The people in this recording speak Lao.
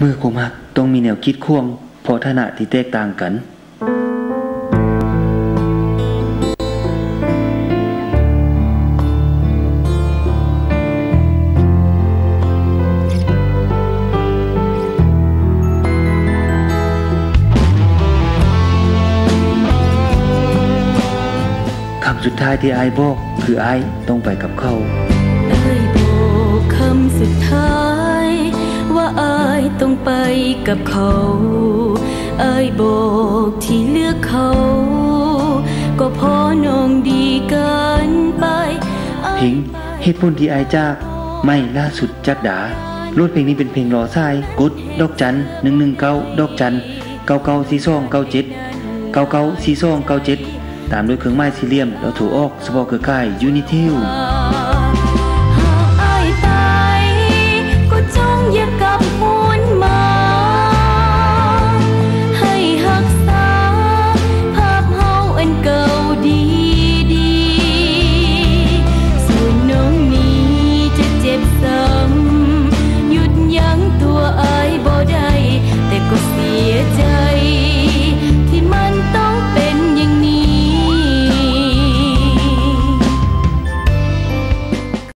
ມື້ຄວາມຮັກຕ້ອງມີແນວກີດຂວາງ ເພາະຖານະທີ່ແຕກຕ່າງກັນ. ຄຳສຸດທ້າຍທີ່ອ້າຍບອກ ຄືອ້າຍຕ້ອງໄປກັບເຂົາ. ອ້າຍບອກຄຳສຸດທ້າຍວ່າອ້າຍຕ້ອງໄປກັບເຂົາ. ອ້າຍບອກທີ່ເລືອກເຂົາ ກໍເພາະນ້ອງດີເກີນໄປ. ເພງເຫດຜົນທີ່ອ້າຍຈາກ ໃໝ່ລ່າສຸດຈາກດາ. ໂຫຼດເພງນີ້ເປັນເພງລໍສາຍ, ກົດດອກຈັນ ໜຶ່ງໜຶ່ງເກົ້າ ດອກຈັນ ເກົ້າເກົ້າສີ່ສອງເກົ້າເຈັດ ເກົ້າເກົ້າສີ່ສອງເກົ້າເຈັດ ຕາມດ້ວຍເຄື່ອງໝາຍສີ່ຫຼ່ຽມ ແລ້ວໂທອອກສະເພາະເຄືອຂ່າຍ Unitel.